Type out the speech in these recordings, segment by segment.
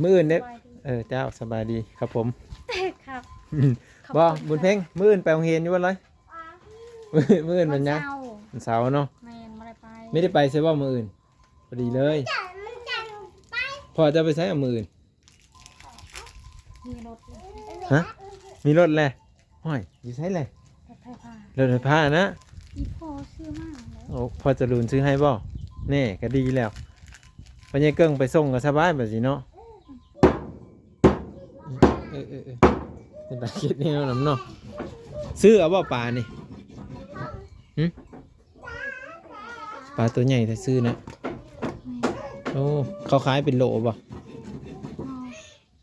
ມື້ອື່ນເດ້. ສະບາຍດີ. ເອີ ເຈົ້າ ສະບາຍດີຄັບຜົມ. ຄັບ ບໍ່ ບຸນເພັງ ມື້ອື່ນໄປໂຮງຮຽນຢູ່ບໍ່ລອຍ? ມື້ອື່ນວັນຫຍັງ? ວັນເສົາ. ວັນເສົາເນາະ. ແມ່ນ ບໍ່ໄດ້ໄປ. ມີໄດ້ໄປໃສບໍ່ມື້ອື່ນ? ພໍດີເລີຍ. ພໍ່ເຈົ້າໄປໃສມື້ອື່ນ? ມີລົດ. ຮະ? ມີລົດແລ້ວ? ຫ້ອຍ ຢູ່ໃສແລ້ວ? ລົດໄຟຟ້າ. ລົດໄຟຟ້ານະ? ອີ່ພໍ່ຊື້ມາແລ້ວ. ໂອ້ ພໍ່ຈະລຸນຊື້ໃຫ້ບໍ່? ແນ່ ກໍດີແລ້ວ. ພໍ່ໃຫຍ່ເກິ່ງໄປສົ່ງກໍສະບາຍບາດນີ້ເນາະ. ເອີໆໆ ເປັນຕາຄິດແນວນຳເນາະ. ຊື້ເອົາບໍ່ປານີ້? ຫຶ? ປາໂຕໃຫຍ່ແທ້ ຊື້ນະ. ໂອ້ ເຂົາຂາຍເປັນໂລບໍ່?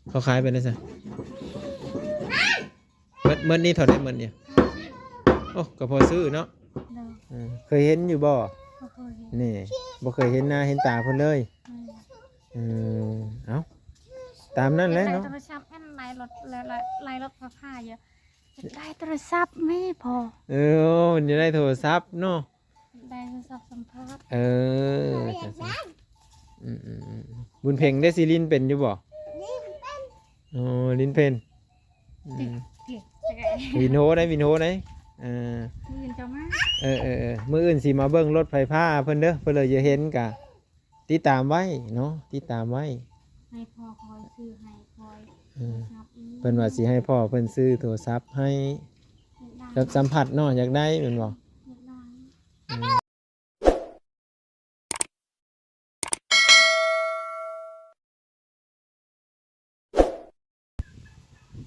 ເຂົາຂາຍເປັນໄດ໋ຊະ? ໝົດ ໝົດນີ້ເທົ່າໃດໝົດນີ້? ໂອ້ ກໍພໍຊື້ເນາະ. ໂດຍ. ເອີ ເຄີຍເຫັນຢູ່ບໍ່? ບໍ່ເຄີຍເຫັນ. ນີ້ ບໍ່ເຄີຍເຫັນໜ້າເຫັນຕາເພິ່ນເລີຍ. ອືມ. ເອີ ເອົ້າ ຕາມນັ້ນແຫຼະເນາະ. ຢາກໄດ້ໂທລະສັບ ອັນ ໄລ່ລົດ ໄລ່ ໄລ່ ໄລ່ລົດໄຟຟ້າຢູ່. ຢາກໄດ້ໂທລະສັບແມ່ພໍ່. ເອີ ຢາກໄດ້ໂທລະສັບເນາະ. ໄດ້ໂທລະສັບສຳພາດ. ເອີ ເອີ ເອີ ອືມໆໆ ບຸນເພັງເດ້ ຊິຫຼິ້ນເປັນຢູ່ບໍ່? ຫຼິ້ນເປັນ. ໂອ້ ຫຼິ້ນເປັນ. ອືມ ວິນໂຮໄດ໋ ວິນໂຮໄດ໋. ເອີ ມື້ອື່ນຈະມາ. ເອີໆໆ ມື້ອື່ນຊິມາເບິ່ງລົດໄຟຟ້າເພິ່ນເດີ. ເພິ່ນເລີຍຢາກເຫັນກະຕິດຕາມໄວ້ເນາະ ຕິດຕາມໄວ້. ໃຫ້ພໍ່ຄອຍຊື້ໃຫ້ຄອຍ. ເອີ ເພິ່ນວ່າຊິໃຫ້ພໍ່ເພິ່ນຊື້ໂທລະສັບໃຫ້. ຢາກໄດ້ ແບບສຳຜັດເນາະ ຢາກໄດ້ແມ່ນບໍ່? ຢາກໄດ້. ອືມ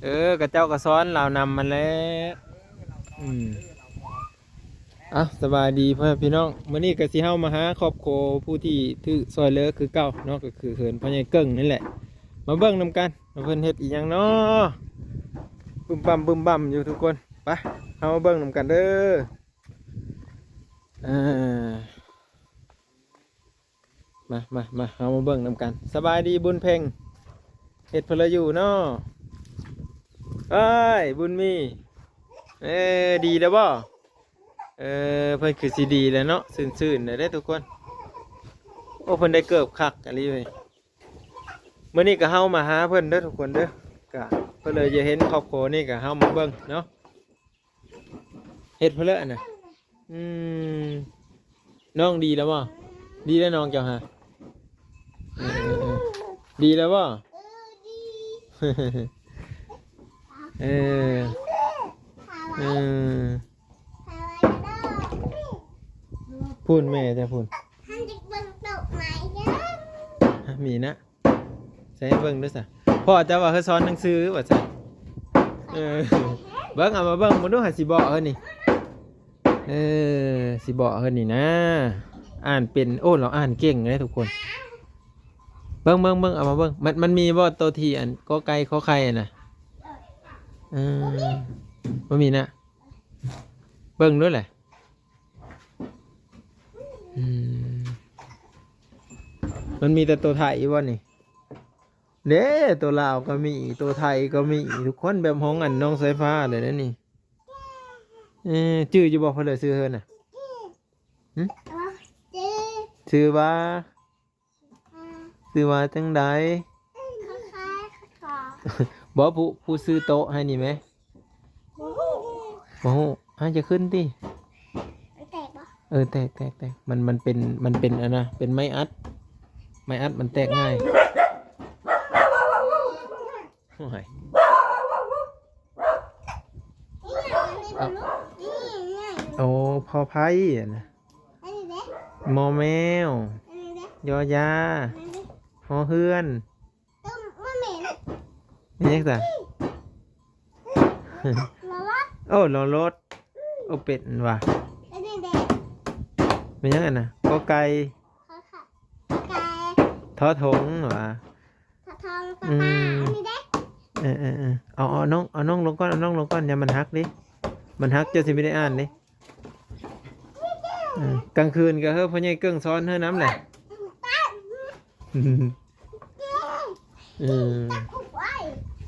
ເອີ ກະເຈົ້າກະສອນລາວນຳຫັ້ນແຫຼະ. ອືມ ເອົ້າ ສະບາຍດີພໍ່ແມ່ພີ່ນ້ອງ. ມື້ນີ້ກະຊິເຮົາມາຫາຄອບຄົວຜູ້ທີ່ຖືກຊ່ອຍເຫຼືອຄືເກົ່າເນາະ ກະຄືເຮືອນພໍ່ໃຫຍ່ເກິ່ງນີ້ແຫຼະ. ມາເບິ່ງນຳກັນວ່າເພິ່ນເຮັດອີ່ຫຍັງເນາະ ບຶມບຳບຶມບຳຢູ່ທຸກຄົນ. ໄປ ເຮົາມາເບິ່ງນຳກັນເດີ. ເອີ ມາ ມາ ມາ ເຮົາມາເບິ່ງນຳກັນ. ສະບາຍດີບຸນເພັງ ເຮັດເພິ່ນລະຢູ່ເນາະ. ເອີຍ ບຸນມີ ເອີ ດີແລ້ວບໍ່? ເອີ ເພິ່ນຄືຊິດີແລ້ວເນາະ ຊື່ນໆ ແລ້ວເດ້ທຸກຄົນ. ໂອ້ ເພິ່ນໄດ້ເກີບຄັກອີ່ຫຼີເວີຍ. ມື້ນີ້ກະເຮົາມາຫາເພິ່ນເດີທຸກຄົນເດີ. ກະເພິ່ນເລີຍຢາກເຫັນຄອບຄົວນີ້ ກະເຮົາມາເບິ່ງເນາະ. ເຮັດເພິ່ນເລີຍອັນນະ. ອືມ ນ້ອງດີແລ້ວບໍ່? ດີແລ້ວນ້ອງເຈົ້າຫາ. ເອີ ເອີ ເອີ ດີແລ້ວບໍ່? ເອີ ເອີ ພຸ້ນແມ່ເຈົ້າພຸ້ນ. ມີນະ. ໃສ່ໃຫ້ເບິ່ງດູຊະ. ພໍ່ເຈົ້າວ່າເຮີສອນໜັງສືວ່າຊັ້ນ. ເອີ ເບິ່ງ ເອົາມາເບິ່ງ ເບິ່ງດູ ໃຫ້ຊິເບາະເຮີນີ້. ເອີ ຊິເບາະເຮີນີ້ນະ. ອ່ານເປັນ. ໂອ້ ລາວອ່ານເກັ່ງເດ້ທຸກຄົນ. ເບິ່ງ ເບິ່ງ ເບິ່ງ ເອົາມາເບິ່ງ. ມັນ ມັນມີບໍ່ໂຕທີ່ອັນ ກ ໄກ່ ຂ ໄຂ່ ຫັ້ນນະ? ເອີ ບໍ່ມີນະ. ເບິ່ງດູແຫຼະ. ອືມ ມັນມີແຕ່ໂຕໄທບໍ່ນີ້? ເດ້ ໂຕລາວກໍມີ ໂຕໄທກໍມີ ທຸກຄົນ ແບບຫ້ອງອັນນ້ອງສາຍຟ້າເລີຍນະນີ້. ເອີ ຈື່ຢູ່ບໍ່ ເພິ່ນເລີຍຊື່ເຮີນະ? ຫຶ? ຊື່ວ່າ ຊື່ວ່າຈັ່ງໃດ? ບໍ່ ຜູ້ ຜູ້ຊື້ໂຕະໃຫ້ນີ້ແມ? ບໍ່ຮູ້ ບໍ່ຮູ້. ອາ ຢ່າຂຶ້ນຕິ. ແຕກບໍ່? ເອີ ແຕກ ແຕກ ແຕກ. ມັນ ມັນເປັນ ມັນເປັນອັນນະ ເປັນໄມ້ອັດ ໄມ້ອັດມັນແຕກງ່າຍ. ໂອ້ຍ ນີ້ ນີ້ ນີ້ ໂອ້ ພໍໄພຫັ້ນນະ. ອັນນີ້ເດ້ ມໍແມວ ອັນນີ້ເດ້ ຍໍຢາ ອັນນີ້ເດ້ ຫໍເຮືອນ. ເອີ ບໍ່ແມ່ນ ແມ່ນຫຍັງຊະ? ລໍລົດ. ໂອ້ ລໍລົດ. ໂອ້ ເປັນຫວາ. ອັນນີ້ເດ້ ແມ່ນຫຍັງອັນນະ? ກໍໄກ່ ຂໍໄຂ່ ໄກ່ ທໍຖົງຫວາ. ອືມ ອັນນີ້ເດ້. ເອີໆໆ ເອົາ ເອົານ້ອງ ເອົານ້ອງລົງກ່ອນ ເອົານ້ອງລົງກ່ອນ ຢ່າມັນຫັກເດ້ ມັນຫັກເຈົ້າຊິບໍ່ໄດ້ອ່ານເດ້. ເອີ ກາງຄືນກໍເຮີພໍ່ໃຫຍ່ເກິ່ງສອນເຮີນຳແຫຼະ. ເ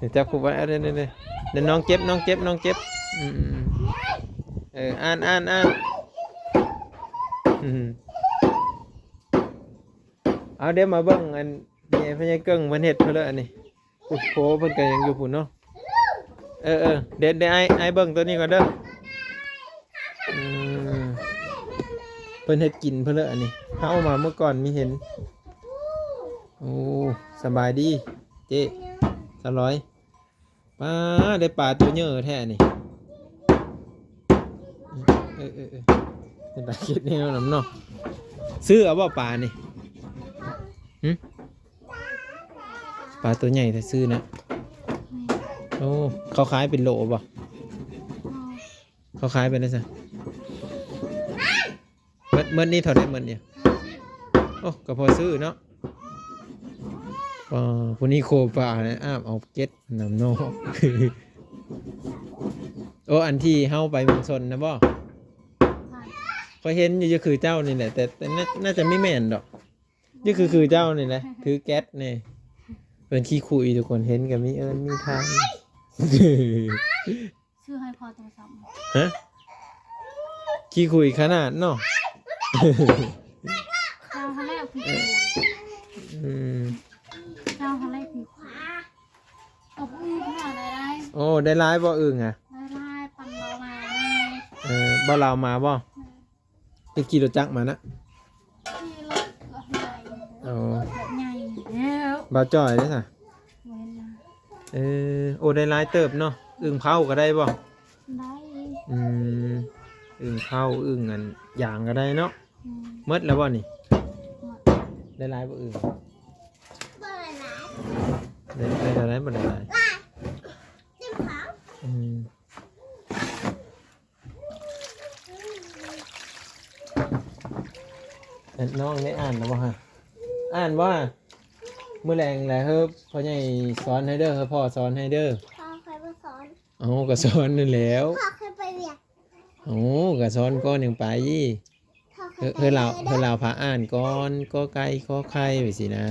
ອີ ຈັບຄຸບໄວ້ ເອົາ ເດີໆໆ ເດີ ນ້ອງເຈັບ ນ້ອງເຈັບ ນ້ອງເຈັບ. ອືມໆໆ ເອີ ອ່ານ ອ່ານ ອ່ານ. ອືມ ເອົາ ດຽວມາເບິ່ງອັນ ນີ້ພະຍາເກິ່ງເພິ່ນເຮັດເພິ່ນເລີຍອັນນີ້. ໂອ້ໂຫ ເພິ່ນກໍຍັງຢູ່ພຸ້ນເນາະ. ເອີໆ ເດ ເດ ອ້າຍ ອ້າຍເບິ່ງໂຕນີ້ກ່ອນເດີ. ອືມ ເພິ່ນເຮັດກິນເພິ່ນເລີຍອັນນີ້. ເຮົາເອົາມາມື້ກ່ອນມີເຫັນ. ໂອ້ ສະບາຍດີເຈ້ ສາວລອຍ. ປ້າ ໄດ້ປາໂຕເຍີແທ້ນີ້. ເອີໆໆ ເປັນຕາຄິດແນວນຳເນາະ. ຊື້ເອົາບໍ່ປານີ້? ຫຶ? ປາໂຕໃຫຍ່ແທ້ ຊື້ນະ. ໂອ້ ເຂົາຂາຍເປັນໂລບໍ່? ເຂົາຂາຍເປັນໄດ໋ຊະ? ໝົດ ໝົດນີ້ເທົ່າໃດໝົດນີ້? ໂອ້ ກໍພໍຊື້ເນາະ. ອໍ ຜູ້ນີ້ໂຄປານະ ອ້າມເອົາເກັດນຳເນາະ. ໂອ້ ອັນທີ່ເຮົາໄປເມືອງຊົນນະບໍ່? ຂ້ອຍເຫັນຢູ່ ຢູ່ຄືເຈົ້ານີ້ແຫຼະ ແຕ່ ແຕ່ໜ້າ ໜ້າຈະມີແມ່ນດອກ. ຢູ່ຄື ຄືເຈົ້ານີ້ແຫຼະ ຖືແກັດນີ້. ເພິ່ນຂີ້ຄຸຍທຸກຄົນ ເຫັນກໍມີເອີ້ນມີຖາມ. ຊື້ໃຫ້ພໍ່ໂທລະສັບ. ຮະ? ຂີ້ຄຸຍຂະໜາດເນາະ. ເຈົ້າຫັ້ນແຫຼະຂີ້ຄຸຍ. ອືມ ເຈົ້າຫັ້ນແຫຼະຂີ້ຄຸຍ. ອອກອຶ່ງຂະໜາດໃດໄດ້. ໂອ້ ໄດ້ຫຼາຍບໍ່ອຶ່ງອະ? ໄດ້ຫຼາຍ ປັນເບົາມາແນ່. ເອີ ເບົາລາວມາບໍ່? ອືມ. ໄປຂີ່ລົດຈັກມານະ? ຂີ່ລົດ ລົດໃຫຍ່. ອໍ ລົດໃຫຍ່ແລ້ວ. ບ່າວຈ້ອຍເດ້ຊະ? ບໍ່ເຫັນລະ. ເອີ ໂອ້ ໄດ້ຫຼາຍເຕີບເນາະ. ອຶ່ງເຜົາກໍໄດ້ບໍ່? ໄດ້. ອືມ ອຶ່ງເຜົາ ອຶ່ງອັນຢາງກໍໄດ້ເນາະ. ອືມ ໝົດແລ້ວບໍ່ນີ້? ໝົດ. ໄດ້ຫຼາຍບໍ່ອຶ່ງ? ບໍ່ໄດ້ຫຼາຍ. ໄດ້ ໄດ້ເທົ່າໃດບໍ່ໄດ້ຫຼາຍ? ຫຼາຍ. ອືມ ອືມ. ເອີ ນ້ອງໄດ້ອ່ານແລ້ວບໍ່ຮະ? ອ່ານບໍ່? ມື້ແລງແຫຼະ ເຮີພໍ່ໃຫຍ່ສອນໃຫ້ເດີ ເຮີພໍ່ສອນໃຫ້ເດີ. ພໍ່ຂ້ອຍບໍ່ສອນ. ເອົ້າ ກໍສອນນັ້ນແຫຼ້ວ. ພໍ່ຂ້ອຍໄປວຽກ. ເອົ້າ ກໍສອນກ່ອນຈັ່ງໄປ. ເຮີລາວ ເຮີລາວພາອ່ານກ່ອນ ກໍໄກ່ ຂໍໄຂ່ ໄປຊີ້ນະ.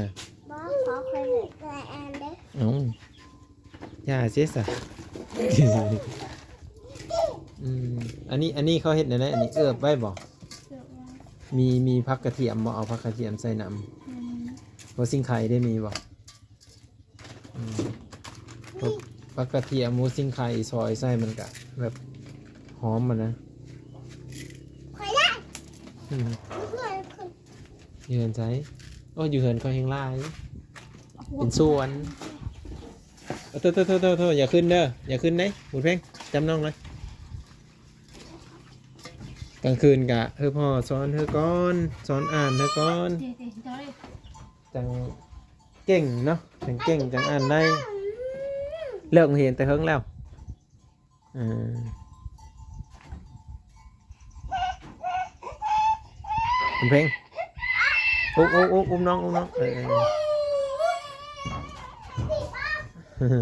ບໍ່ ຂໍຂ້ອຍໄປອ່ານເດີ. ເອົ້າ ຢ່າເສຍສະ. ອືມ ອັນນີ້ ອັນນີ້ເຂົາເຮັດແນວໃດ? ອັນນີ້ເອີບໄວ້ບໍ່? ເອີບໄວ້. ມີ ມີຜັກກະທຽມບໍ່? ເອົາຜັກກະທຽມໃສ່ນຳ. ອືມ ບໍ່ ຊິງໄຄເດ້ ມີບໍ່? ອືມ ຜັກກະທຽມ ໝູຊິງໄຄ ຊອຍໃສ່ ມັນກະແບບຫອມຫັ້ນນະ. ຂ້ອຍໄດ້ ອືມ ເພື່ອນຂຶ້ນ ຢູ່ເຮືອນໃສ? ໂອ້ ຢູ່ເຮືອນຂ້ອຍແຮງຫຼາຍ ເປັນສວນ. ໂອ້ ໂທ້ໆໆໆ ຢ່າຂຶ້ນເດີ ຢ່າຂຶ້ນເດ້ ບຸນເພັງ ຈຳນ້ອງເລີຍ. ກາງຄືນກະ ເອີ ພໍ່ສອນເຮີກ່ອນ ສອນອ່ານເຮີກ່ອນ ເຈົ້າເດ້ ຈັ່ງເກັ່ງເນາະ ຈັ່ງເກັ່ງ ຈັ່ງອ່ານໄດ້. ເລີກໂຮງຮຽນແຕ່ເຫິງແລ້ວ. ເອີ ເພັງ ອຸ້ມ ອຸ້ມ ອຸ້ມ ອຸ້ມນ້ອງ ອຸ້ມນ້ອງ ເອີ ເອີ ເອີ.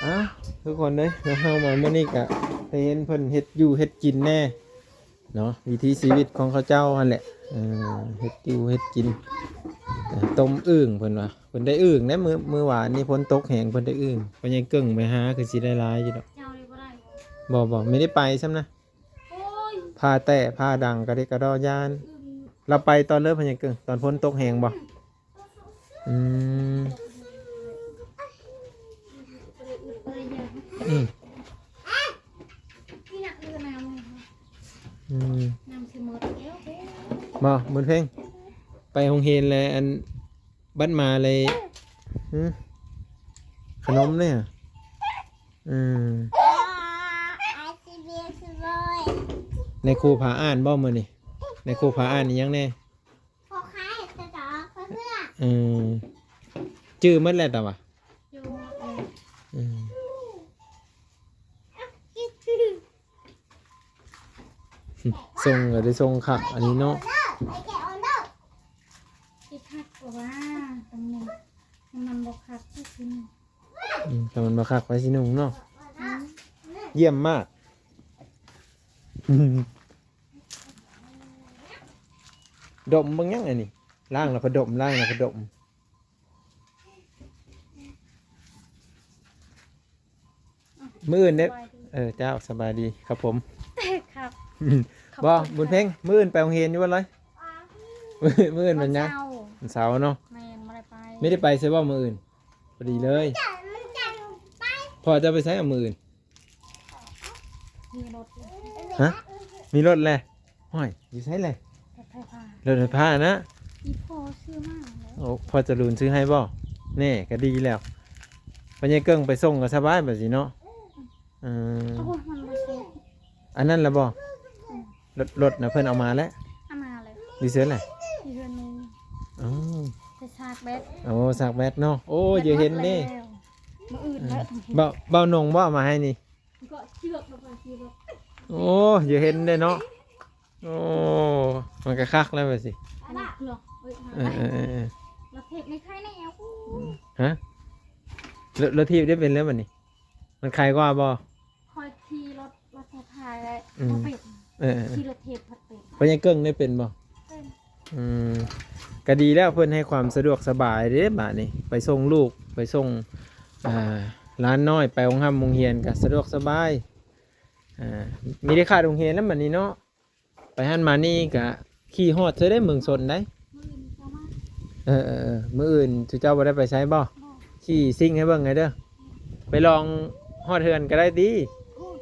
ອ້າວ ທຸກຄົນເອີຍ ເຮົາມາມື້ນີ້ກະໄດ້ເຫັນເພິ່ນເຮັດຢູ່ເຮັດກິນແດ່ເນາະ ວິຖີຊີວິດຂອງເຂົາເຈົ້າຫັ້ນແຫຼະ. ເອີ ເຮັດຢູ່ເຮັດກິນ ເອີ ຕົ້ມອຶ່ງເພິ່ນວ່າ ເພິ່ນໄດ້ອຶ່ງແດ່ ມື້ ມື້ວານນີ້ຝົນຕົກແຮງ ເພິ່ນໄດ້ອຶ່ງ. ພໍ່ໃຫຍ່ເກິ່ງໄປຫາ ຄືຊິໄດ້ຫຼາຍຢູ່ດອກ. ເຈົ້ານີ້ບໍ່ໄດ້ ບໍ່ ບໍ່ ບໍ່ໄດ້ໄປຊ້ຳນະ. ໂອ້ຍ ພາແຕ່ ພາດັງກະເດັກກະດໍ້ຢ້ານ. ອືມ ລາວໄປຕອນເລີກ ພໍ່ໃຫຍ່ເກິ່ງ ຕອນຝົນຕົກແຮງບໍ່? ອືມ ອືມ ອືມ ບໍ່ ບຸນເພັງ ໄປໂຮງຮຽນແລ້ວ ອັນ ບັດມາເລີຍ ຫື ຂະໜົມເລີຍ. ອືມ ນາຍຄູພາອ່ານບໍ່ມື້ນີ້? ນາຍຄູພາອ່ານອີ່ຫຍັງແດ່? ພໍຂາຍແຕ່ດອກເພື່ອ ເອີ ຈື່ໝົດແລ້ວຕາວ່າ ຈື່ໝົດແລ້ວ. ອືມ ສົ່ງກໍໄດ້ສົ່ງຄັກອັນນີ້ເນາະ. ຊິຄັກກວ່າວ່າ ຕຳແໜ່ງ ມັນບໍ່ຄັກຄືຊິນຸ່ງ. ອືມ ຖ້າມັນບໍ່ຄັກ ໃຜຊິນຸ່ງເນາະ. ອືມ ຢ້ຽມມາກ. ດົມເບິ່ງຫຍັງອັນນີ້? ລ້າງແລ້ວພະດົມ ລ້າງແລ້ວພະດົມ. ມື້ອື່ນເດ້ ສະບາຍດີ ເອີ ເຈົ້າ ສະບາຍດີຄັບຜົມ. ຄັບ ບໍ່ ບຸນເພັງ ມື້ອື່ນໄປໂຮງຮຽນຢູ່ບໍ່ລອຍ? ມື້ ມື້ອື່ນວັນຫຍັງ? ວັນເສົາ ວັນເສົາເນາະ. ແມ່ນ ບໍ່ໄດ້ໄປ ໄມ່ໄດ້ໄປໃສບໍ່ມື້ອື່ນ? ພໍດີເລີຍ ມັນຈະ ມັນຈະໄປ. ພໍ່ເຈົ້າໄປໃສເອົາມື້ອື່ນ? ມີລົດ ຮະ? ມີລົດແຫຼະ. ຫ້ອຍ ຢູ່ໃສແຫຼະ? ລົດໄຟຟ້າ ລົດໄຟຟ້ານະ? ອີ່ພໍ່ຊື້ມາແຫຼະ. ໂອ້ ພໍ່ຈະລຸນຊື້ໃຫ້ບໍ່? ແນ່ ກໍດີແລ້ວ. ພໍ່ໃຫຍ່ເກິ່ງໄປສົ່ງກໍສະບາຍບາດນີ້ເນາະ. ອືມ ເອີ ໂອ້ຍ ມັນບໍ່ແຊບ ອັນນັ້ນລະບໍ່? ອືມ ລົດ ລົດນະເພິ່ນເອົາມາແລ້ວ? ເອົາມາແລ້ວ. ຢູ່ໃສແຫຼະ? ຢູ່ເຮືອນໝູ່. ອໍ ໄປຊາກແບັດ. ໂອ້ ຊາກແບັດເນາະ. ໂອ້ ແບັດ ເຢາເຫັນເດ້ ໝົດແລ້ວ. ມື້ອື່ນແລ້ວ. ເອີ ເບົາ ເບົານົງບໍ່ເອົາມາໃຫ້ນີ້? ໂອ້ ເຢາເຫັນເດ້ເນາະ. ໂອ້ ມັນກໍຄັກແລ້ວວ່າຊິ. ອັນນີ້ເຄື່ອງ ເອີ ເອີ ເອີ ເອີ ເອີ ລະເທບໃນໄຂ່ແນວ. ຮະ? ລະ ລະເທບໄດ້ເປັນແລ້ວບັດນີ້ ມັນໄຄກວ່າບໍ່? ຂ້ອຍຂີ່ລົດ ລົດໄຟຟ້າແລ້ວ ອືມ ບໍ່ເປັນ. ເອີ ເອີ ເອີ ຂີ່ລົດເທບພັດເປັນ. ພໍ່ໃຫຍ່ເກິ່ງໄດ້ເປັນບໍ່? ເປັນ. ອືມ ກໍດີແລ້ວ ເພິ່ນໃຫ້ຄວາມສະດວກສະບາຍເດ້ບາດນີ້ ໄປສົ່ງລູກ ໄປສົ່ງ ອ່າ ຫຼານນ້ອຍໄປໂຮງຮ່ຳໂຮງຮຽນກໍສະດວກສະບາຍ. ອ່າ ມີແຕ່ຂາດໂຮງຮຽນແລ້ວບັດນີ້ເນາະ. ໄປຫັ້ນມານີ້ກະຂີ່ຮອດເທື່ອໃດເມືອງຊົນໃດ. ມື້ອື່ນເຈົ້າມາ. ເອີ ເອີ ເອີ ມື້ອື່ນຊຸເຈົ້າບໍ່ໄດ້ໄປໃສບໍ່? ບໍ່. ຂີ່ຊິງໃຫ້ເບິ່ງແດ່ເດີ. ໄປລອງຮອດເຮືອນກໍໄດ້ຕິ. ໂອ້ຍ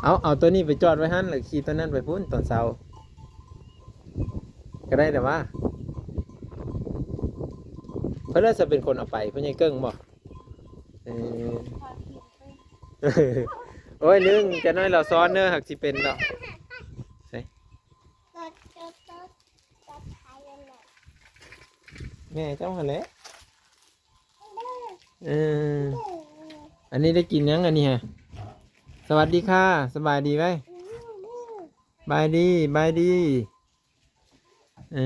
ເອົາ ເອົາໂຕນີ້ໄປຈອດໄວ້ຫັ້ນ ແລ້ວຂີ່ໂຕນັ້ນໄປພຸ້ນຕອນເຊົ້າກໍໄດ້ແຕ່ວ່າ. ເພິ່ນລະຈະເປັນຄົນເອົາໄປ ພໍ່ໃຫຍ່ເກິ່ງບໍ່? ເອີ ໂອ້ຍ ລຶ່ງ ຈັກໜ້ອຍລາວສອນເດີ ຫາກຊິເປັນດອກ. ໃສ? ແມ່ເຈົ້າຫັ້ນແຫຼະ. ເອີ ອັນນີ້ໄດ້ກິນຫຍັງອັນນີ້ຮະ? ສະຫວັດດີຄ່ະ ສະບາຍດີໄວ້. ບາຍດີ ບາຍດີ. ເອີ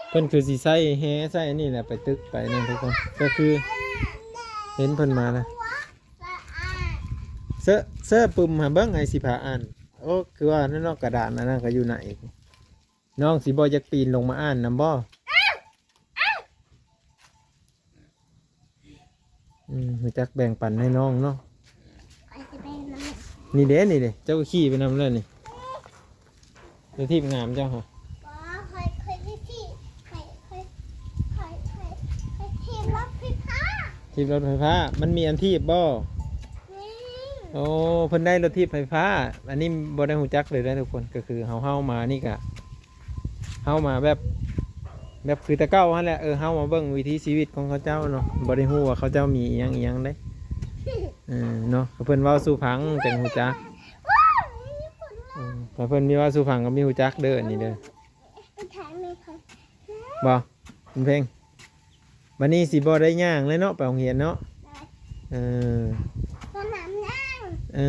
ເພິ່ນຄືຊິໃຊ້ແຮ່ໃຊ້ອັນນີ້ແຫຼະ ໄປຕຶກໄປນັ້ນທຸກຄົນ ກໍຄືເຫັນເພິ່ນມາແລ້ວ. ເຊີ ເຊີປຶ້ມຫາເບິ່ງ ອ້າຍຊິພາອ່ານ. ໂອ້ ຄືວ່ານັ້ນເນາະ ກະດານອັນນັ້ນກໍຢູ່ໃນ. ນ້ອງຊິບໍ່ຢາກປີນລົງມາອ່ານນຳບໍ່? ອືມ ຮູ້ຈັກແບ່ງປັນໃຫ້ນ້ອງເນາະ. ຂ້ອຍຊິແບ່ງນຳ. ນີ້ເດ້ ນີ້ເດ້ ເຈົ້າກໍຂີ່ໄປນຳແລ້ວນີ້. ລົດຖີບງາມເຈົ້າຫະ. ບໍ່ ຂ້ອຍ ຂ້ອຍຂີ່ ຂ້ອຍ ຂ້ອຍ ຂ້ອຍ ຂ້ອຍ ຂ້ອຍຂີ່ລົດໄຟຟ້າ. ຖີບລົດໄຟຟ້າ ມັນມີອັນຖີບບໍ່? ມີ. ໂອ້ ເພິ່ນໄດ້ລົດຖີບໄຟຟ້າ. ອັນນີ້ບໍ່ໄດ້ຮູ້ຈັກເລີຍເດີທຸກຄົນ ກໍຄືເຮົາ ເຮົາມານີ້ກະ ເຮົາມາແບບ ແບບຄືແຕ່ເກົ່າຫັ້ນແຫຼະ. ເອີ ເຮົາມາເບິ່ງວິຖີຊີວິດຂອງເຂົາເຈົ້າເນາະ ບໍ່ໄດ້ຮູ້ວ່າເຂົາເຈົ້າມີອີ່ຫຍັງອີ່ຫຍັງເດ້. ເອີ ເນາະ ເພິ່ນເວົ້າສູ່ຟັງຈັ່ງຮູ້ຈັກ. ເອີ ຖ້າເພິ່ນມີເວົ້າສູ່ຟັງກໍມີຮູ້ຈັກເດີ ອັນນີ້ເດີ. ບໍ່ ເພິ່ນເພັງ. ບັດນີ້ຊິບໍ່ໄດ້ຍ່າງເລີຍເນາະ ໄປໂຮງຮຽນເນາະ. ໂດຍ. ເອີ ສະໜາມຍ່າງ. ເອີ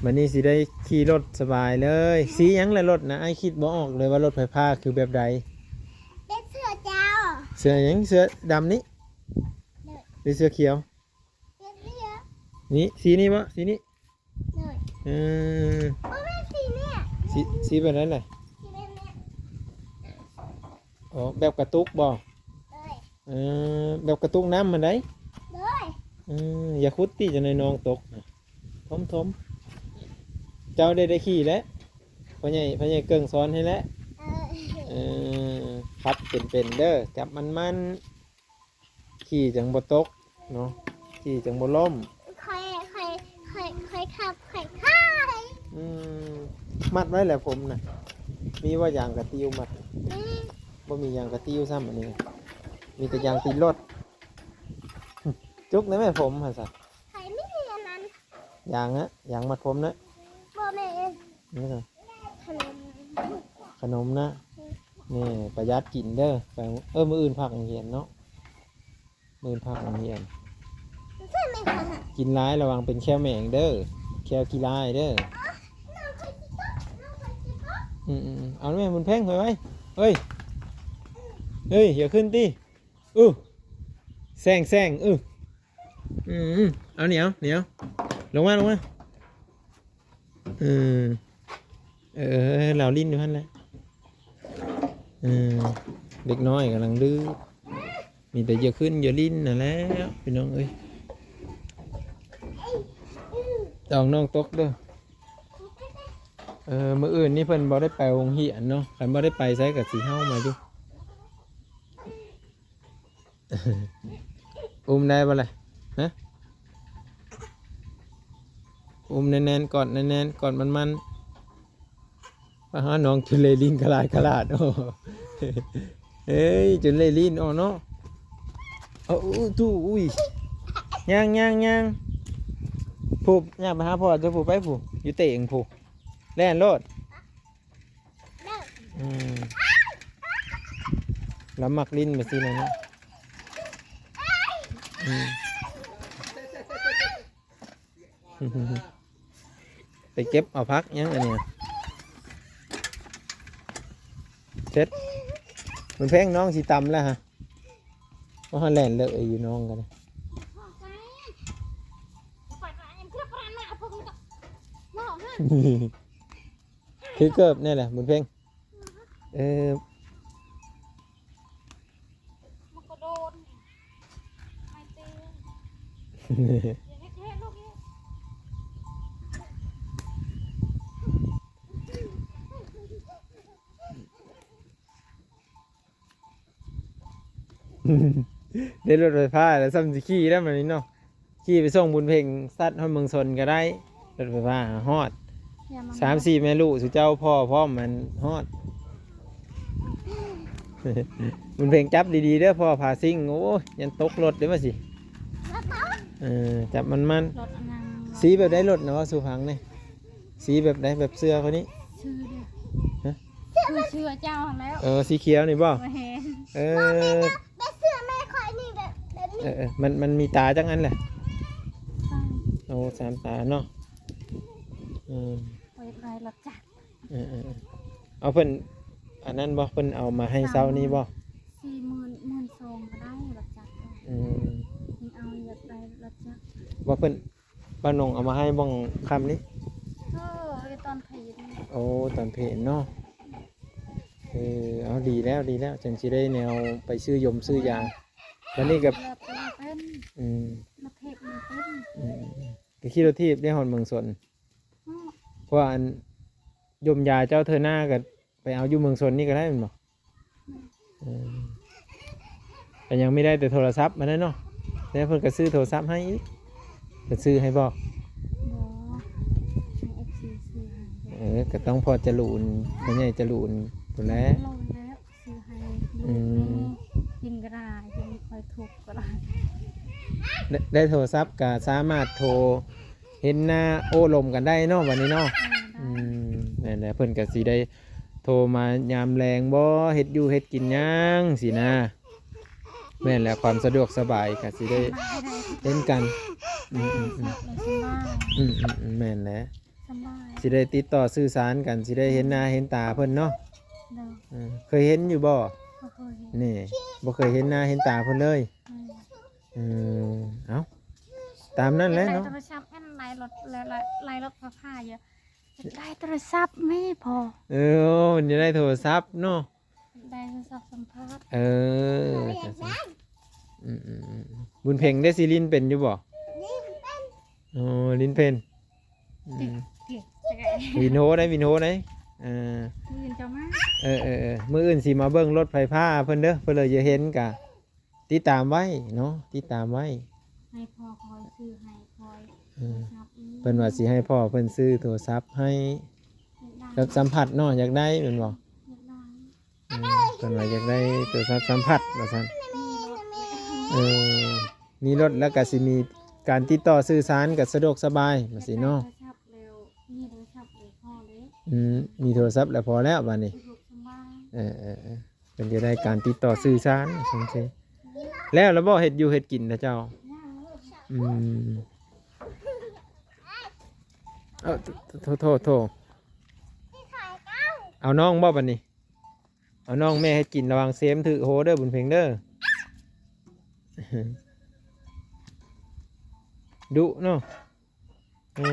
ບັດນີ້ຊິໄດ້ຂີ່ລົດສະບາຍເລີຍ. ສີຫຍັງລະລົດນະ? ອ້າຍຄິດບໍ່ອອກເລີຍວ່າລົດໄຟຟ້າຄືແບບໃດ. ເປັນເສື້ອເຈົ້າ. ເສື້ອຫຍັງ? ເສື້ອດຳນີ້ ໂດຍ ຫຼືເສື້ອຂຽວ? ເປັນເສື້ອ ນີ້ ສີນີ້ບໍ່? ສີນີ້. ໂດຍ. ເອີ ບໍ່ແມ່ນສີນີ້ ສີ ສີແບບໃດລະ? ສີແບບນີ້. ອໍ ແບບກະຕຸກບໍ່? ໂດຍ. ເອີ ແບບກະຕຸກນ້ຳຫັ້ນໃດ. ໂດຍ. ເອີ ຢ່າຂຸດຕິ ຈັ່ງໃດນ້ອງຕົກ. ຖົມໆ ເຈົ້າໄດ້ ໄດ້ຂີ່ແລ້ວ ພໍ່ໃຫຍ່ ພໍ່ໃຫຍ່ເກິ່ງສອນໃຫ້ແລ້ວ. ເອີ ເອີ ຂັບເປັນໆເດີ ຈັບມັນໆ ຂີ່ຈັ່ງບໍ່ຕົກເນາະ ຂີ່ຈັ່ງບໍ່ລົ້ມ. ຂ້ອຍ ຂ້ອຍ ຂ້ອຍ ຂ້ອຍຂັບ ຂ້ອຍຂາຍ. ອືມ ມັດໄວ້ແລ້ວຜົມນະ ມີບໍ່ຢາງກະຕິວມັດ? ອືມ ບໍ່ມີຢາງກະຕິວຊ້ຳ ອັນນີ້ມີແຕ່ຢາງຕີນລົດ. ຈຸກໄດ້ແມ່ຜົມຫັ້ນຊະ. ໃຜມີອັນນັ້ນ? ຢາງນະ ຢາງມັດຜົມນະ. ບໍ່ແມ່ນ ນີ້ນະ ຂະໜົມ ຂະໜົມນະ. ອືມ ນີ້ປະຢັດກິນເດີ. ໄປ ເອີ ມື້ອື່ນພັກໂຮງຮຽນເນາະ ມື້ອື່ນພັກໂຮງຮຽນ. ກິນຫຼາຍລະວັງເປັນແຂ້ວແໝງເດີ ແຂ້ວຂີ້ລາຍເດີ. ອືມໆ ເອົາແມ່ບຸນເພັງໄວ້ໄວ້. ເອີຍ ເອີຍ ຢ່າຂຶ້ນຕິ. ອື ແຊງ ແຊງ ອື ອື ອື ເອົາ ໜຽວ ໜຽວ ລົງມາ ລົງມາ. ເອີ ເອີ ລາວຫຼິ້ນຢູ່ຫັ້ນແຫຼະ. ເອີ ເດັກນ້ອຍກຳລັງດື້ ມີແຕ່ຢ່າຂຶ້ນຢ່າຫຼິ້ນຫັ້ນແຫຼະ ພີ່ນ້ອງເອີຍ. ລະວັງນ້ອງຕົກເດີ້. ເອີ ມື້ອື່ນນີ້ເພິ່ນບໍ່ໄດ້ໄປໂຮງຮຽນເນາະ, ຄັນບໍ່ໄດ້ໄປໃສກໍຊິເຫົ່າມາຢູ່. ອຸ້ມໄດ້ບໍ່ລະ? ຮະ? ອຸ້ມແໜ້ນໆ ກອດແໜ້ນໆ ກອດມັນໆ. ປາ ນ້ອງຈຸເລລິນກະຫຼາຍກະຫຼາດ. ໂອ້ ເອີຍ ຈຸເລລິນອອກເນາະ. ເອົາ ອູ້ ຕູ ອຸ້ຍ ຍ່າງໆໆ ຜູ້ ຍ່າງໄປຫາພໍ່ເຈົ້າຜູ້ ໄປຜູ້ ຢູ່ເຕງຜູ້ ແລ່ນໂລດ. ອືມ ລາວມັກຫຼິ້ນແບບຊີ້ແຫຼະເນາະ. ອືມ ໄປເກັບເອົາຜັກຫຍັງອັນນີ້ ເສັດ. ບຸນເພັງ ນ້ອງຊິຕຳແລ້ວຮະ. ໂອ້ ແລ່ນເລີຍຢູ່ ນ້ອງກໍໄດ້. ຄືເກີບນີ້ແຫຼະບຸນເພັງ. ເອີ ມັນກໍໂດນ ໄປຕີ ຢ່າເຮັດ ເຮັດລູກນີ້. ໄດ້ລົດໄຟຟ້າແລ້ວ ສ່ຳຊິຂີ່ແລ້ວບັດນີ້ເນາະ. ຂີ່ໄປສົ່ງບຸນເພັງ ສັດຮອດເມືອງຊົນກໍໄດ້. ລົດໄຟຟ້າຮອດ ສາມສີ່ແມ່ລູກ ສູ່ເຈົ້າພໍ່ພ້ອມມັນຮອດ. ບຸນເພັງຈັບດີໆເດີ້ ພໍ່ພາຊິງ. ໂອ້ຍ ຢ້ານຕົກລົດເດ້ວ່າຊິ. ເອີ ຈັບມັນໆ. ສີແບບໃດລົດນະ ເວົ້າສູ່ຟັງແດ່. ສີແບບໃດ? ແບບເສື້ອຂ້ອຍນີ້? ຊື່ເດ້. ຮະ? ຄືເສື້ອເຈົ້າຫັ້ນແຫຼ້ວ. ເອີ ສີຂຽວນີ້ບໍ່? ແມ່ນ. ເອີ ບໍ່ແມ່ນນະ ແບບເສື້ອແມ່ຂ້ອຍນີ້ ແບບ ແບບນີ້. ເອີໆ ມັນ ມັນມີຕາຈັກອັນແຫຼະ? ສາມ. ໂອ້ ສາມຕາເນາະ. ອືມ ຂ້ອຍຢາກໄດ້ລົດຈັກ. ເອີໆໆ ເອົາເພິ່ນ ອັນນັ້ນບໍ່? ເພິ່ນເອົາມາໃຫ້ເຊົ້ານີ້ບໍ່? ສາມໝື່ນ ໝື່ນສອງກໍໄດ້ລົດຈັກ. ອືມ ຍັງເອົາ ຢາກໄດ້ລົດຈັກ. ບໍ່ ເພິ່ນ ປ້ານົງເອົາມາໃຫ້ບ່ອງຄ່ຳນີ້. ເອີ ຕອນເພນ. ໂອ້ ຕອນເພນເນາະ. ເອີ ເອົາ ດີແລ້ວ ດີແລ້ວ ຈັ່ງຊິໄດ້ແນວໄປຊື້ຢົມຊື້ຢາ. ບັດນີ້ກໍ ອືມ ອືມ ກໍຂີ່ລົດຖີບໄດ້ຮອດເມືອງຊົນ. ເພາະວ່າອັນຢົມຢາເຈົ້າເທື່ອໜ້າກໍໄປເອົາຢູ່ເມືອງຊົນນີ້ກໍໄດ້ແມ່ນບໍ່? ເອີ ກໍຍັງມີໄດ້ແຕ່ໂທລະສັບມາແລ້ວເນາະ. ແລ້ວເພິ່ນກໍຊື້ໂທລະສັບໃຫ້ອີກ. ເພິ່ນຊື້ໃຫ້ບໍ່? ບໍ່ ໃຫ້ເອັຟຊີຊື້ໃຫ້. ເອີ ກໍຕ້ອງພໍ່ຈະລູນ ພໍ່ໃຫຍ່ຈະລູນພຸ້ນແຫຼະ. ລູນແລ້ວ ຊື້ໃຫ້ລູກ. ອືມ ແມ່ກິນກໍໄດ້ ກິນຄ່ອຍທຸກກໍໄດ້. ໄດ້ ໄດ້ໂທລະສັບກໍສາມາດໂທເຫັນໜ້າໂອ້ລົມກັນໄດ້ເນາະ ບັດນີ້ເນາະ. ເອີ ໄດ້. ອືມ ແມ່ນແຫຼະ ເພິ່ນກໍຊິໄດ້ໂທມາຍາມແລງບໍ່ ເຮັດຢູ່ເຮັດກິນຫຍັງຊີ້ນະ. ແມ່ນແຫຼະ ຄວາມສະດວກສະບາຍກໍຊິໄດ້ເຫັນກັນ. ອືມໆໆ ອືມໆໆ ແມ່ນແຫຼະ. ສະບາຍ ຊິໄດ້ຕິດຕໍ່ສື່ສານກັນ ຊິໄດ້ເຫັນໜ້າເຫັນຕາເພິ່ນເນາະ. ໂດຍ. ເອີ ເຄີຍເຫັນຢູ່ບໍ່? ບໍ່ເຄີຍເຫັນ. ນີ້ ບໍ່ເຄີຍເຫັນໜ້າເຫັນຕາເພິ່ນເລີຍ. ອືມ ເອີ ເອົ້າ ຕາມນັ້ນແຫຼະເນາະ. ໂທລະສັບອັນ ໄລ່ລົດ ໄລ່ ໄລ່ລົດໄຟຟ້າຢູ່. ຢາກໄດ້ໂທລະສັບແມ່ພໍ່. ເອີ ມັນຢາກໄດ້ໂທລະສັບເນາະ. ໄດ້ໂທລະສັບສຳພາດ. ເອີ ອືມໆໆ ບຸນເພັງໄດ້ຊິຫຼິ້ນເປັນຢູ່ບໍ່? ຫຼິ້ນເປັນ. ໂອ້ ຫຼິ້ນເປັນ. ອືມ ວິນໂຮໄດ໋ ວິນໂຮໄດ໋. ເອີ ມື້ອື່ນເຈົ້າມາ. ເອີໆໆ ມື້ອື່ນຊິມາເບິ່ງລົດໄຟຟ້າເພິ່ນເດີ້. ເພິ່ນເລີຍຢາກເຫັນກະຕິດຕາມໄວ້ເນາະ ຕິດຕາມໄວ້. ໃຫ້ພໍ່ຄອຍຊື້ໃຫ້ຄອຍ. ເອີ ໂທລະສັບ. ອືມ ເພິ່ນວ່າຊິໃຫ້ພໍ່ເພິ່ນຊື້ໂທລະສັບໃຫ້ ຢາກໄດ້ ແບບສຳຜັດເນາະ ຢາກໄດ້ແມ່ນບໍ່? ຢາກໄດ້. ອືມ ເພິ່ນວ່າຢາກໄດ້ໂທລະສັບສຳຜັດວ່າຊັ້ນ. ມີລົດ. ເອີ ມີລົດແລ້ວກໍຊິມີການຕິດຕໍ່ສື່ສານກໍສະດວກສະບາຍວ່າຊີ້ເນາະ. ໂທລະສັບແລ້ວ ມີໂທລະສັບແລ້ວພໍແລ້ວ. ອືມ ມີໂທລະສັບແລ້ວພໍແລ້ວບາດນີ້. ສະດວກສະບາຍ. ເອີໆໆ ເພິ່ນຈະໄດ້ການຕິດຕໍ່ສື່ສານວ່າຊັ້ນເຊ. ແລ້ວລະບໍ່ເຮັດຢູ່ເຮັດກິນນະເຈົ້າ? ຍັງ. ອືມ ເອົາ ໂທ ໂທ ໂທ ເອົານ້ອງບໍ່ບາດນີ້? ເອົານ້ອງແມ່ເຮັດກິນ ລະວັງເຊມຖືກໂຫເດີ້ ບຸນເພັງເດີ້. ດຸເນາະ. ເອີ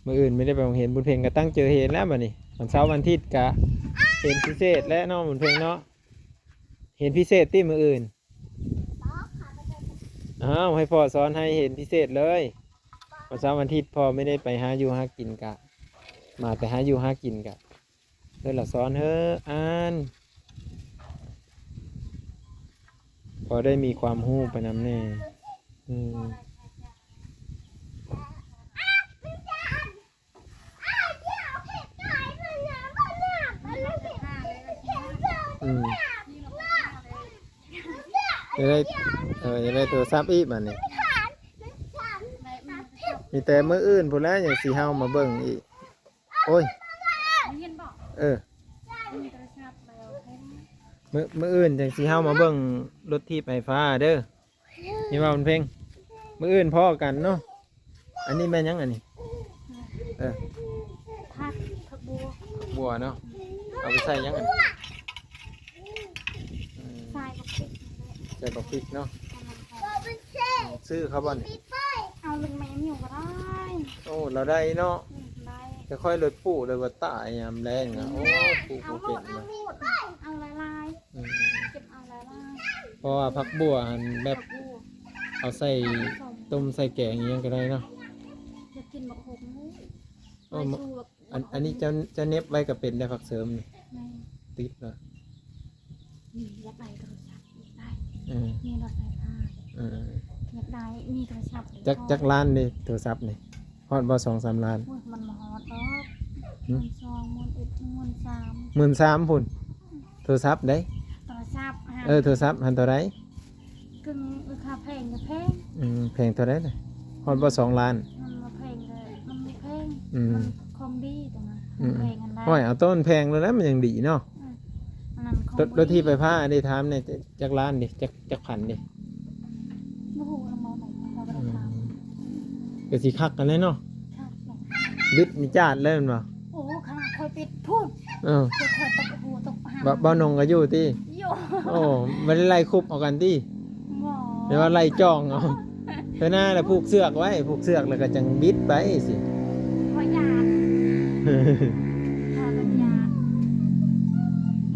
ມື້ອື່ນບໍ່ໄດ້ໄປໂຮງຮຽນ ບຸນເພັງກໍຕັ້ງໃຈຮຽນແລ້ວບາດນີ້. ວັນເສົາວັນອາທິດກໍຮຽນພິເສດແລ້ວເນາະ ບຸນເພັງເນາະ. ຮຽນພິເສດຕິມື້ອື່ນ? ອ້າວ ໃຫ້ພໍ່ສອນໃຫ້ເຫັນພິເສດເລີຍ. ວັນເສົາວັນອາທິດພໍ່ໄມ່ໄດ້ໄປຫາຢູ່ຫາກິນ ກະມາແຕ່ຫາຢູ່ຫາກິນ ກະເຮີລະສອນເຮີອ່ານ ພໍໄດ້ມີຄວາມຮູ້ໄປນຳແດ່. ອືມ ອືມ ຢາກໄດ້ ເອີ ຢາກໄດ້ໂທລະສັບອີກບາດນີ້. ມີແຕ່ມື້ອື່ນພຸ້ນແຫຼະ ຍັງຊິເຮົາມາເບິ່ງອີກ. ໂອ້ຍ ເຫັນບໍ່? ເອີ ມີໂທລະສັບແລ້ວ ມື້ ມື້ອື່ນຈັ່ງຊິເຮົາມາເບິ່ງລົດຖີບໄຟຟ້າເດີ. ນີ້ວ່າບຸນເພັງ ມື້ອື່ນພໍ້ກັນເນາະ. ອັນນີ້ແມ່ນຫຍັງອັນນີ້? ເອີ ຜັກ ຜັກບົວ ຜັກບົວເນາະ. ເອົາໄປໃສ່ຫຍັງອັນນີ້? ອືມ ໃສ່ບັກພິກ ໃສ່ບັກພິກເນາະ. ຊື້ເຂົາບໍ່ນີ້? ເອົາລູກແມ່ມິວກໍໄດ້. ໂອ້ ລາວໄດ້ເນາະ. ອືມ ໄດ້ ແຕ່ຂ້ອຍລົດປູເລີຍວ່າຕາຍຍາມແລງນະ. ໂອ້ ປູບໍ່ເປັນນະ. ເອົາຫຼາຍໆ ອືມ ເກັບເອົາຫຼາຍໆ ເພາະວ່າຜັກບົວຫັ້ນແບບ ເອົາໃສ່ຕົ້ມໃສ່ແກງອີ່ຫຍັງກໍໄດ້ເນາະ. ຢາກກິນບັກຫົກ ເອີ ອັນ ອັນນີ້ເຈົ້າ ເຈົ້າເໜັບໄວ້ກໍເປັນໄດ້ ຜັກເສີມນີ້. ແມ່ນ ຕິດເນາະ. ນີ້ຢາກໄດ້ໂທລະສັບ ຢາກໄດ້ ເອີ ມີລົດໄຟຟ້າ ເອີ ຢາກໄດ້ ມີໂທລະສັບ. ຈັກ ຈັກລ້ານນີ້ໂທລະສັບນີ້? ຮອດບໍ່ ສອງສາມລ້ານ? ໂອ້ຍ ມັນບໍ່ຮອດດອກ. ຫືມ ໝື່ນສອງ ໝື່ນເອັດ ໝື່ນສາມ ໝື່ນສາມພຸ້ນ. ໂທລະສັບເດ້? ໂທລະສັບ ເອີ ໂທລະສັບຫັ້ນເທົ່າໃດ? ເຄິ່ງລາຄາແພງກໍແພງ. ອືມ ແພງເທົ່າໃດນະ? ຮອດບໍ່ ສອງລ້ານ? ມັນບໍ່ແພງເລີຍ ມັນບໍ່ແພງ. ອືມ ມັນຂອງດີຕົວນັ້ນ. ອືມ ຂອງແພງຫັ້ນໄດ້. ໂອ້ຍ ເອົາໂຕມັນແພງໂລດແຫຼະ ມັນຍັງດີເນາະ. ອືມ ອັນນັ້ນຂອງ ລົດ ລົດຖີບໄຟຟ້ານີ້ ຖາມແດ່ ຈັກ ຈັກລ້ານເດ? ຈັກ ຈັກພັນເດ? ບໍ່ຮູ້ນຳ ບໍ່ໄດ້ຖາມ. ອືມ ກໍຊິຄັກກັນແຫຼະເນາະ. ຄັກເນາະ ບິດນີ້ຈາດເລີຍແມ່ນບໍ່? ໂອ້ ຂະໜາດຂ້ອຍປິດພຸ້ນ. ເອີ ຂ້ອຍຕົກ ໂອ້ໂຫ ຕົກຫາ. ບໍ່ ບໍ່ນົງກໍຢູ່ຕິ? ຢູ່. ໂອ້ ບໍ່ໄດ້ໄລ່ຄຸບເອົາກັນຕິ? ບໍ່ ແຕ່ວ່າໄລ່ຈ່ອງເອົາ. ເທື່ອໜ້າລະຜູກເຊືອກໄວ້ ຜູກເຊືອກແລ້ວກໍຈັ່ງບິດໄປຊິ. ຂ້ອຍຢ້ານ ຂ້ອຍຢ້ານ.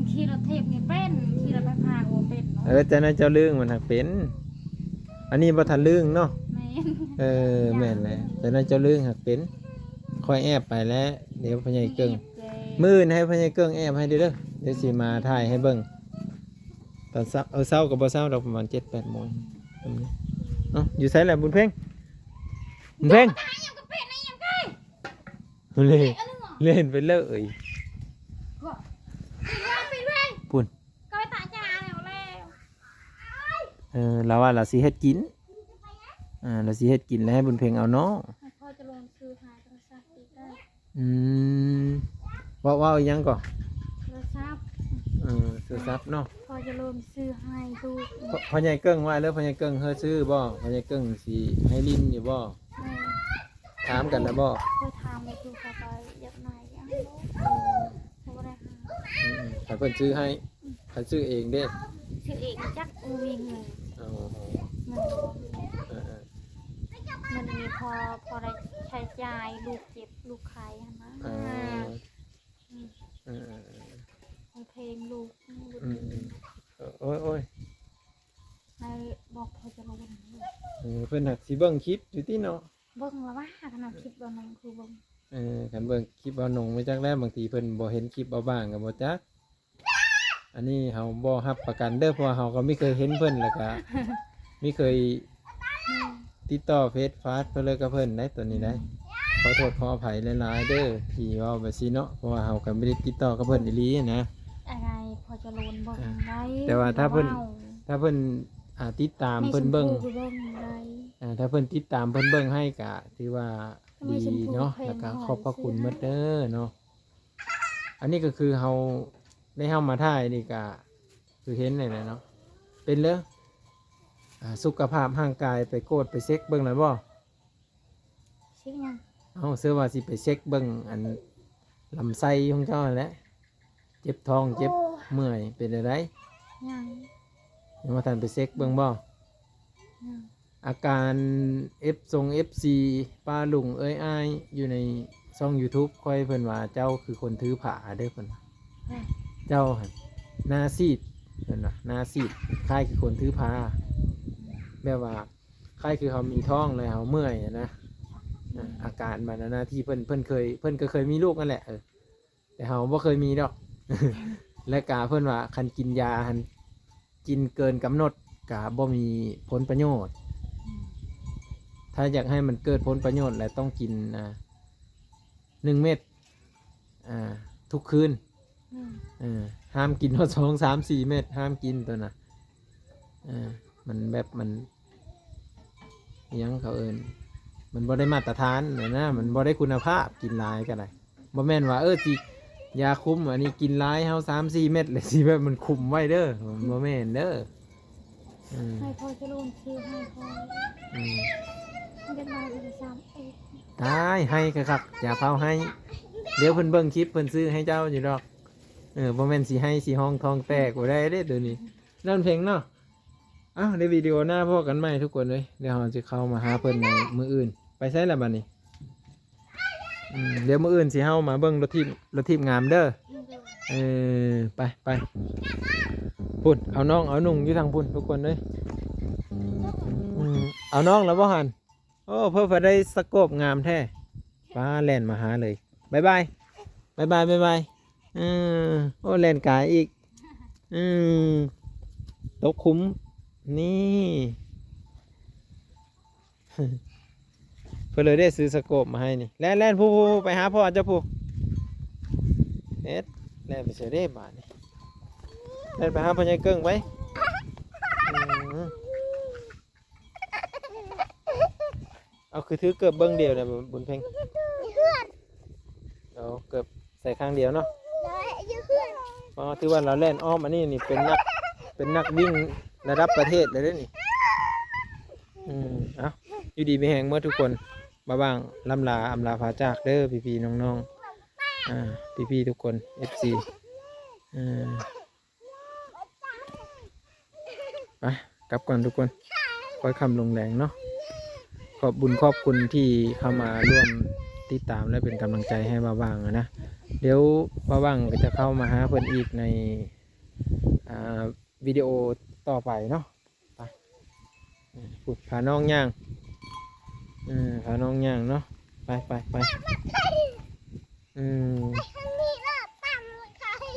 ຂີ່ລົດຖີບນີ້ເປັນ ຂີ່ລົດໄຟຟ້າກໍເປັນເນາະ. ເອີ ເຈົ້ານາຍເຈົ້າລຶ້ງມັນຫາກເປັນ. ອັນນີ້ບໍ່ທັນລຶ້ງເນາະ. ແມ່ນ ເອີ ແມ່ນແຫຼະ ເຈົ້ານາຍເຈົ້າລຶ້ງຫາກເປັນ. ຂ້ອຍແອບໄປແລ້ວ ດຽວພໍ່ໃຫຍ່ເກິ່ງ ມື້ອື່ນໃຫ້ພໍ່ໃຫຍ່ເກິ່ງແອບໃຫ້ເດີ ດຽວຊິມາຖ່າຍໃຫ້ເບິ່ງ. ຕອນເຊົ້າ ເອີ ເຊົ້າກໍບໍ່ເຊົ້າດອກ ປະມານເຈັດແປດໂມງ. ເອົ້າ ຢູ່ໃສລະບຸນເພັງ? ບຸນເພັງ ເລ່ນ ເລ່ນໄປເລີຍ. ພຸ້ນ ເອີ ລາວວ່າລາວຊິເຮັດກິນ ອ່າ ລາວຊິເຮັດກິນແລ້ວໃຫ້ບຸນເພັງເອົານ້ອງ. ພໍ່ຈະລົງຊື້ໃຫ້ໂທລະສັບອີກໄດ້. ອືມ ເວົ້າ ເວົ້າອີ່ຫຍັງກໍ? ໂທລະສັບ. ເອີ ໂທລະສັບເນາະ. ພໍ່ຈະລົງຊື້ໃຫ້ລູກ. ພໍ່ ພໍ່ໃຫຍ່ເກິ່ງວ່າເລີຍ ພໍ່ໃຫຍ່ເກິ່ງເຮີຊື້ບໍ່? ພໍ່ໃຫຍ່ເກິ່ງຊິໃຫ້ຫຼິ້ນຢູ່ບໍ່? ແມ່ນ. ຖາມກັນລະບໍ່? ຂ້ອຍຖາມແລ້ວ ຄືເຂົາກໍຢາກໄດ້ ເອີ ເຂົາບໍ່ໄດ້ໃຫ້. ອືມ ໃຫ້ເພິ່ນຊື້ໃຫ້. ອືມ ຄັນຊື້ເອງເດ້? ຊື້ເອງຈັກ ບໍ່ມີເງິນ. ອໍ ເງິນບໍ່ມີ. ເອີໆ ເງິນມີພໍ ພໍໄດ້ໃຊ້ຈ່າຍ ລູກເຈັບລູກໄຂ້ຫັ້ນນະ. ອໍ ອືມ ເອີໆ ເພງລູກ. ອືມ ອືມ ໂອ້ຍໆ ໃຫ້ບອກພໍ່ຈະລົງ. ເອີ ເພິ່ນຫາກຊິເບິ່ງຄລິບຢູ່ຕິເນາະ. ເບິ່ງລະວ່າ ຂະໜາດຄລິບບ່າວນົງຄືເບິ່ງ. ເອີ ຄັນເບິ່ງຄລິບບ່າວນົງ ບໍ່ຈັກແລ້ວ ບາງທີເພິ່ນບໍ່ເຫັນຄລິບບ່າວບາງກໍບໍ່ຈັກ. ອັນນີ້ເຮົາບໍ່ຮັບປະກັນເດີ ເພາະວ່າເຮົາກໍມີເຄີຍເຫັນເພິ່ນ ແລ້ວກໍມີເຄີຍຕິດຕໍ່ເຟສຟາດເພິ່ນເລີຍກັບເພິ່ນໄດ໋ ຕົວນີ້ໄດ໋. ອືມ ຂໍໂທດຂໍອະໄພຫຼາຍໆເດີ ທີ່ເວົ້າແບບຊີ້ເນາະ ເພາະວ່າເຮົາກໍບໍ່ໄດ້ຕິດຕໍ່ກັບເພິ່ນອີ່ຫຼີນະ. ອາຍ ພໍຈະໂລນເບິ່ງໄດ້ ອ່າ ແຕ່ວ່າຖ້າເພິ່ນ ຖ້າເພິ່ນ ອ່າ ຕິດຕາມເພິ່ນເບິ່ງ ອ່າ ຖ້າເພິ່ນຕິດຕາມເພິ່ນເບິ່ງໃຫ້ກະຖືວ່າດີເນາະ ແລ້ວກະຂອບພະຄຸນໝົດເດີເນາະ. ອັນນີ້ກໍຄືເຮົາ ໄດ້ເຮົາມາຖ່າຍນີ້ກະຄືເຫັນນີ້ແຫຼະເນາະ. ເປັນເລີ ອ່າ ສຸຂະພາບຮ່າງກາຍ ໄປກວດໄປເຊັກເບິ່ງແລ້ວບໍ່? ເຊັກຫຍັງ? ເອົ້າ ເຊື່ອວ່າຊິໄປເຊັກເບິ່ງອັນລຳໄສ້ຂອງເຈົ້າຫັ້ນແຫຼະ. ເຈັບທ້ອງເຈັບ ໂອ້ ເມື່ອຍເປັນແນວໃດ? ຍັງ. ຍັງບໍ່ທັນໄປເຊັກເບິ່ງບໍ່? ຍັງ. ອາການເອັຟ ຊົງ ເອັຟຊີ ປ້າລຸງເອີຍອ້າຍ ຢູ່ໃນຊ່ອງຢູທູບຂ້ອຍ ເພິ່ນວ່າເຈົ້າຄືຄົນຖືພາເດີ ເພິ່ນວ່າ. ແມ່ນ. ເຈົ້າຫັ້ນໜ້າຊີດ ເພິ່ນວ່າໜ້າຊີດ ຄ້າຍຄືຄົນຖືພາ ແບບວ່າ ຄ້າຍໆຄືເຮົາມີທ້ອງແລ້ວເຮົາເມື່ອຍນະ ອາ ອາການມັນນະ ທີ່ເພິ່ນ ເພິ່ນເຄີຍ ເພິ່ນກໍເຄີຍມີລູກນັ້ນແຫຼະ ເອີ ແຕ່ເຮົາບໍ່ເຄີຍມີດອກ ແລະກະເພິ່ນວ່າຄັນກິນຢາຫັ້ນ ກິນເກີນກຳນົດກະບໍ່ມີຜົນປະໂຫຍດ. ຖ້າຢາກໃຫ້ມັນເກີດຜົນປະໂຫຍດແລ້ວຕ້ອງກິນ ອ່າ ໜຶ່ງເມັດ ອ່າ ທຸກຄືນ ອືມ ເອີ ຫ້າມກິນຮອດສອງ ສາມ ສີ່ເມັດ ຫ້າມກິນໂຕນະ ເອີ ມັນແບບ ມັນ ອີ່ຫຍັງເຂົາເອີ້ນ ມັນບໍ່ໄດ້ມາດຕະຖານນະ ມັນບໍ່ໄດ້ຄຸນນະພາບ ກິນຫຼາຍກໍໄດ້ ບໍ່ແມ່ນວ່າ ເອີ ຊິຢາຄຸມ ອັນນີ້ກິນຫຼາຍ ເຮົາສາມສີ່ເມັດ ແລ້ວຊິແບບມັນຄຸມໄວ້ເດີ ມັນບໍ່ແມ່ນເດີ ອືມ ໃຫ້ພໍ່ຈະລົງຊື່ໃຫ້ພໍ່ ອືມ ເດັກນ້ອຍເປັນສາມເອັດ ຕາຍ ໄຫ້ຄັກໆ ຢ່າເຝົ້າໄຫ້ ດຽວເພິ່ນເບິ່ງຄລິບ ເພິ່ນຊື້ໃຫ້ເຈົ້າຢູ່ດອກ ເອີ ບໍ່ແມ່ນຊິໄຫ້ຊິຮ້ອງທ້ອງແຕກ ບໍ່ໄດ້ເດ້ໂຕນີ້ ນັ້ນເພັງເນາະ. ອ້າວ ໃນວິດີໂອໜ້າພໍ້ກັນໃໝ່ທຸກຄົນເອີຍ ດຽວເຮົາຊິເຂົ້າມາຫາເພິ່ນໃນມື້ອື່ນ ໄປໃສລະບັດນີ້ ອືມ ດຽວມື້ອື່ນຊິເຮົາມາເບິ່ງລົດຖີບ ລົດຖີບງາມເດີ ເອີ ໄປ ໄປ ພຸ້ນ ເອົານ້ອງເອົານຸ່ງຢູ່ທາງພຸ້ນທຸກຄົນເອີຍ ອືມ ເອົານ້ອງແລ້ວບໍ່ຫັ້ນ? ໂອ້ ເພິ່ນ ເພິ່ນໄດ້ສະໂກບງາມແທ້ ປ້າແລ່ນມາຫາເລີຍ ບາຍບາຍ ບາຍບາຍ ບາຍບາຍ ເອີ ໂອ້ ແລ່ນກາຍອີກ ອືມ ຕົກຂຸມ ນີ້ ເພິ່ນເລີຍໄດ້ຊື້ສະໂກບມາໃຫ້ນີ້ ແລ່ນໆ ຜູ້ໆ ໄປຫາພໍ່ເຈົ້າຜູ້ ເຮັດ ແລ່ນໄປໃສເດ້ບາດນີ້ ແລ່ນໄປຫາພໍ່ໃຫຍ່ເກິ່ງໄປ ອືມ. ເອົາ ຄືຖືເກີບເບິ່ງດຽວນະ ບຸນເພັງ ເອົາ ເກີບໃສ່ຂ້າງດຽວເນາະ ອໍ ຖືວ່າລາວແລ່ນອ້ອມ ອັນນີ້ນີ້ເປັນນັກ ເປັນນັກວິ່ງລະດັບປະເທດເລີຍເດ້ນີ້ ອືມ ເອົາ ຢູ່ດີມີແຮງເໝິດທຸກຄົນ ບ່າວຫວ່າງລ່ຳລາອຳລາພາຈາກເດີ ພີ່ໆ ນ້ອງໆ ອ່າ ພີ່ໆ ທຸກຄົນ ເອັຟຊີ ເອີ ໄປ ກັບກ່ອນທຸກຄົນ ຄ່ອຍຄ່ຳລົງແລງເນາະ ຂອບບຸນຂອບຄຸນທີ່ເຂົ້າມາຮ່ວມຕິດຕາມ ແລະ ເປັນກຳລັງໃຈໃຫ້ບ່າວຫວ່າງນະ ດຽວບ່າວຫວ່າງກໍຈະເຂົ້າມາຫາເພິ່ນອີກໃນ ອ່າ ວິດີໂອຕໍ່ໄປເນາະ ໄປ ພຸ້ນ ພານ້ອງຍ່າງ ເອີ ພານ້ອງຍ່າງເນາະ ໄປ ໄປ ໄປ ອືມ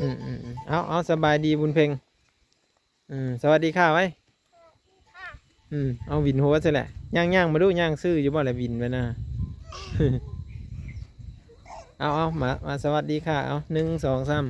ອືມ ເອົາ ເອົາ ສະບາຍດີບຸນເພັງ ເອີ ສະຫວັດດີຄ່ະໄວ້ ອືມ ເອົາ ວິນຫົວຊະແຫຼະ ຍ່າງໆ ມາດູ ຍ່າງຊື່ຢູ່ບໍ່ລະ ວິນໄວ້ນະ ເອົາ ເອົາ ມາ ມາ ສະຫວັດດີຄ່ະ ເອົາ ໜຶ່ງ ສອງ ສາມ